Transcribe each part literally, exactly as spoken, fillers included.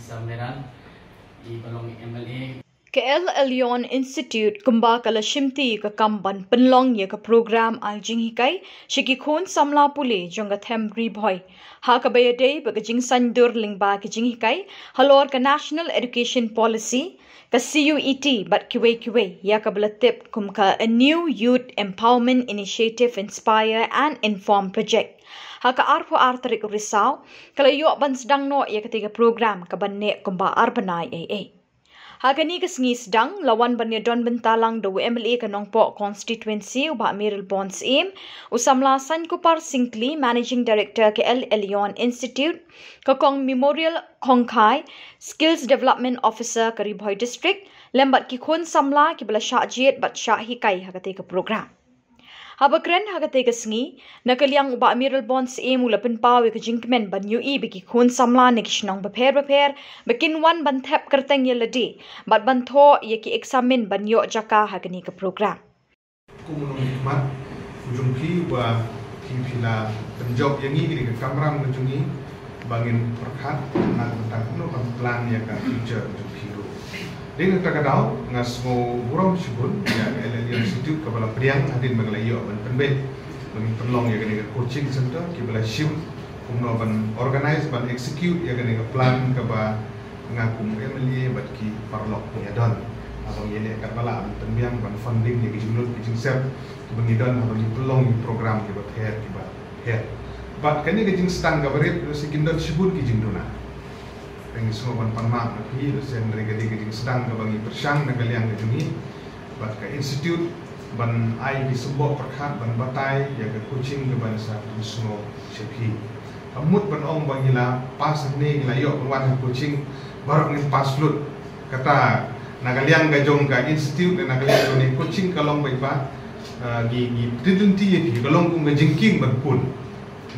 Sammeran, i ba long M L A. Ka El Elyon Institute kumba ka la shimti ka kam ban pynlong ïa ka program ai jinghikai sha ki khun samla pule jong ka them Ri Bhoi. Ha kaba ïadei bad ka jingsaiñdur lyngba ka jinghikai halor ka National Education Policy, ka C U E T bad kiwei kiwei, ïa kaba la tip kum ka A New Youth Empowerment Initiative Inspire and Inform Project. Ha ka arphew ar tarik u Risaw ka la ïoh ban sdang noh ïa katei ka program kaban neh kumba ar bnai ei ei. Ha kane ka sngi sdang la wan ban ïadon bynta lang da u M L A ka Nongpoh Constituency u Bah Mayralborn Syiem, u samla Saiñkupar Syngkli, Managing Director ka El Elyon Institute, ka Kong Memorial Khongkhai, Skills Development Officer ka Ri Bhoi District, lem bad ki khun samla kiba la shah jied bad shah hikai ha katei ka program. Haba kren ha katei ka sngi, na ka liang u Bah Mayralborn Syiem u la pynpaw ïa ka jingkmen ban ïohi ba ki khun samla na ki shnong bapher bapher ba kin wan ban thep kyrteng ïa lade bad ban thoh ïa ki eksamin ban ïoh jaka ha kane ka program. Kum u nongmihkhmat u jong phi uba phi phi la pynjop ïa ngi kane ka kamram ka jong ngi ba ngin pyrkhat na ka bynta kumno ban plan ïa ka future ka jong phi ruh. Dei na kata ka daw nga sngew burom shibun ïa ka L L E Institute kaba la pdiang hadien ba nga la ïoh ban pynbeit ba ngin pynlong ïa kane ka coaching center kiba la shim kumno ban organize ban execute ïa kane ka plan kaba nga kum u M L A bad ki paralok ngi ïa don. Haba ngi ïa leh katba lah ban pynbiang ban funding ïa ki jinglut ki jingsep kiba ngi don haba ngi pynlong ïa ki program kiba pher kiba pher. Bad kane ka jingsdang kaba rit lehse kin don shibun ki jingduna. Te ngi sngewbha ban pan map na phi lehse hynrei ka dei ka jingsdang kaba ngi pyrshang na ka liang ka jong ngi. Bad ka institute ban ai ki symboh pyrkhat ban batai ïa ka coaching kaba ngi sa pynsngew sha phi. Ka mut ban ong ba ngi la pass hangne ngi la ïoh ban wan ha coaching baroh ngin pass lut. Kata na ka liang ka jong ka institute na ka liang jong ka coaching ka long ba iba ngi ngi pynlynti ïa phi ka long kum ka jingkieng ban pun.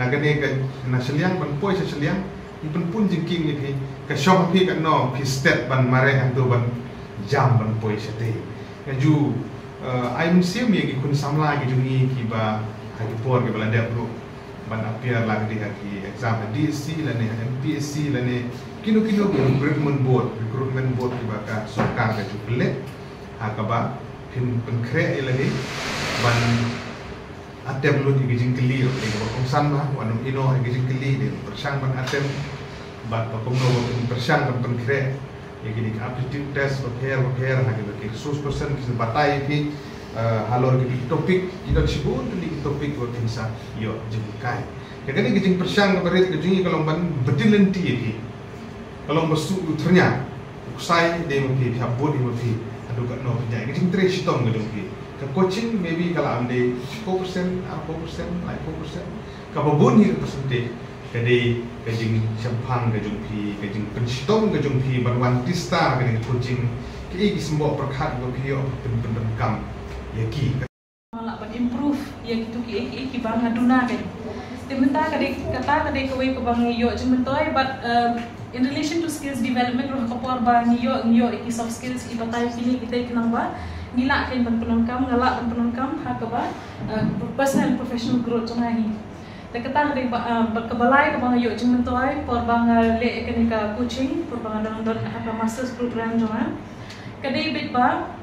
Na kane ka na shiliang ban poi sha shiliang ngi pynpun jingkieng ïa phi ka shong phi katno phi stet ban mareh hangto ban jam ban poi shatei. Nga ju ai mynsiem ïa ki khun samla ki jong ngi kiba ha ki por kiba la dep ruh ban appear la ka dei ha ki exam ha D S C lane ha M P S C lane kino kino ki recruitment board recruitment board kiba ka sorkar ka ju pynleh ha kaba phin pynkhreh ïa lade ban attempt lut ïa ki jingkylli ïa kaba kongsan ba wan ïa ino ïa ki jingkylli dei pyrshang ban attempt bad ba kumno ba phin pyrshang ban pynkhreh ïa kine ki aptitude test bapher bapher ha kiba ki resource person ki batai ïa ki halor ki topic ki don shibun tylli ki topic ba phin sa ïoh jinghikai. Ïa kane ki jingpyrshang kaba rit ka jong ngi ka long ban batai lynti ïa ki. Ka long ba shu u thyrnia u ksai dei ma phi phi hap bud dei ma phi. Haduh katno phi jai ka jingtrei shitom ka jong phi. Ka coaching maybe ka la am dei shiphew percent arphew percent laiphew percent. Kaba bun hi ka percentage ka dei ka jingshemphang ka jong phi ka jingpynshitom ka jong phi ban wan tista ka dei ka coaching. Kiei ki symboh pyrkhat ba phi ïoh pyndonkam ïa ki. Nga lah ban improve ïa kito kiei kiei kiba nga duna kein. Te mynta ka dei kata ka dei kawei kaba ngi ïoh jingmyntoi but in relation to skills development ruh ha ka por ba ngi ïoh ngi ïoh ïa ki soft skills i batai kine kitei ki nang ba ngi lah kein ban pyndonkam nga lah ban pyndonkam ha kaba personal professional growth jong nga hi. Te kata ka dei ba kaba lai kaba nga ïoh jingmyntoi por ba nga leh ïa kane ka coaching por ba nga dang don ha ka masters program jong nga. Ka dei beit ba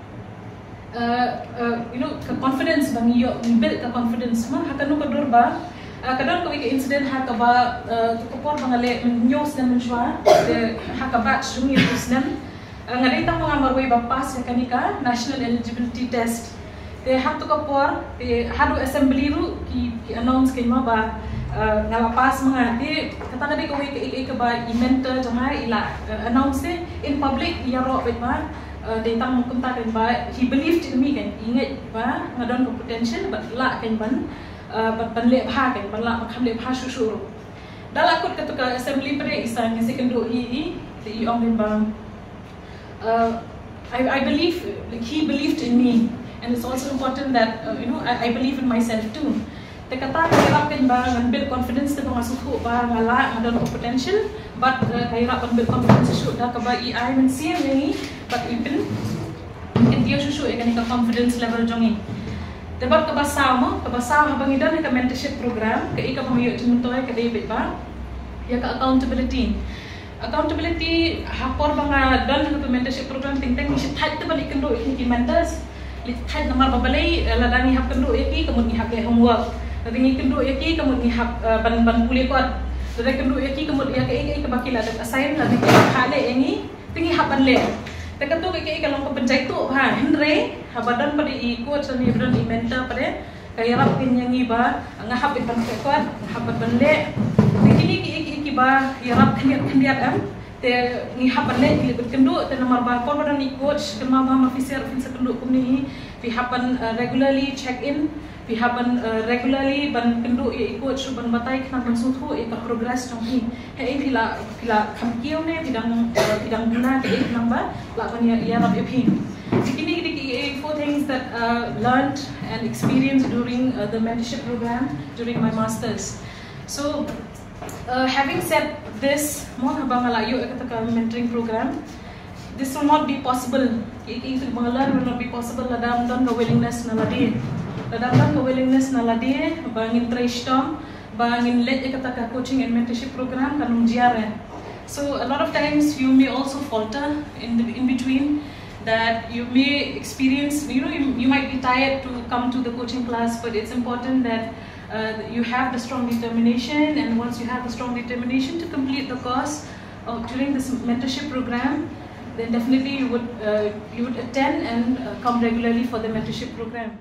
uh, uh, you know ka confidence ba ngi ïoh ngi build ka confidence ma ha kano ka dur ba uh, ka don kawei ka incident ha kaba uh, ka por ba nga leh hynñiew snem mynshuwa ha ka batch jong ngi hynñiew snem uh, nga dei tang ba nga marwei ba pass ïa kane ka national eligibility test. Te ha tu ka por te haduh assembly ruh ki ki announce kein ma ba uh, nga la pass ma nga te kata ka dei kawei ka ka ba i mentor jong nga i la uh, announce in public ïaroh beit ba. Dei tang kumta kan ba he believed in me kan i ngeit ba nga don ka potential bad lah kan ban ban leh bha kan ban lah ban kham leh bha shuh shuh ruh. Da la kut katu ka assembly pyrshah i sa ngi second do i i te i ong kan ba I I believe like he believed in me and it's also important that uh, you know I, I believe in myself too. Te kata ka ïarap kan ba ngan build confidence te ba nga sngewthuh ba nga lah nga don ka potential but ka ïarap ban build confidence shuh da kaba i ai mynsiem ïa ngi bad i pyn kyntiew shuh shuh ïa kane ka confidence level jong ngi. Te bad kaba saw mo kaba saw haba ngi don ïa ka mentorship program ka i kaba ngi ïoh jingmyntoi ka dei beit ba ïa ka accountability. Accountability, ha por ba nga don ha ka mentorship program, teng teng ngi shait te ban ïakynduh ïa ki mentors. Ngi shait namar ba balei, eh, lada ngi hap kynduh ïa ki, ka mut ngi hap leh homework. Lada ngi kynduh ïa ki, ka mut ngi hap, eh, ban, ban pule kot. Lada kynduh ïa ki, ka mut ïa kaei kaei kaba ki la dep assign, lada ki la leh ïa ngi, te ngi hap ban leh. Te kato kaei kaei ka long ka pynjaituh bha, hynrei haba don pat i coach ne ba don i mentor pat, ka ïarap keiñ ïa ngi ba nga hap ban peit kot, nga hap ban leh. Te kine kiei kiei kiba ïarap khyndiat khyndiat em, te ngi hap ban leh, ngi leh ban kynduh. Te namar ba por ba don i coach, kynmaw ba ma phi sngewbha phin sa kynduh kumne hi, phi hap ban, eh, regularly check in, phi hap ban, eh, regularly ban kynduh ïa i coach ruh ban batai khnang ban sngewthuh ïa ka progress jong phi. Hei, phi la, phi la kham kiew ne phi dang, eh, phi dang duna, kaei khnang ba lah ban ïa, ïarap ïa phi. So kine ki dei ki, eh, four things that, uh, learned and experienced during, uh, the mentorship program during my masters. So, uh, having said this, mo, haba nga la ïoh ïa kata ka mentoring program, this will not be possible. Ki, ki, ki ba nga learn will not be possible lada ym don ka willingness na lade. Lada ym don ka willingness na lade ba ngin trei shitom, ba ngin leit ïa kata ka coaching and mentorship program, kan ym jia re. So a lot of times you may also falter in the, in between, that you may experience, you know, you, you might be tired to come to the coaching class, but it's important that, uh, you have the strong determination, and once you have the strong determination to complete the course, uh, during this mentorship program, then definitely you would, uh, you would attend and, uh, come regularly for the mentorship program.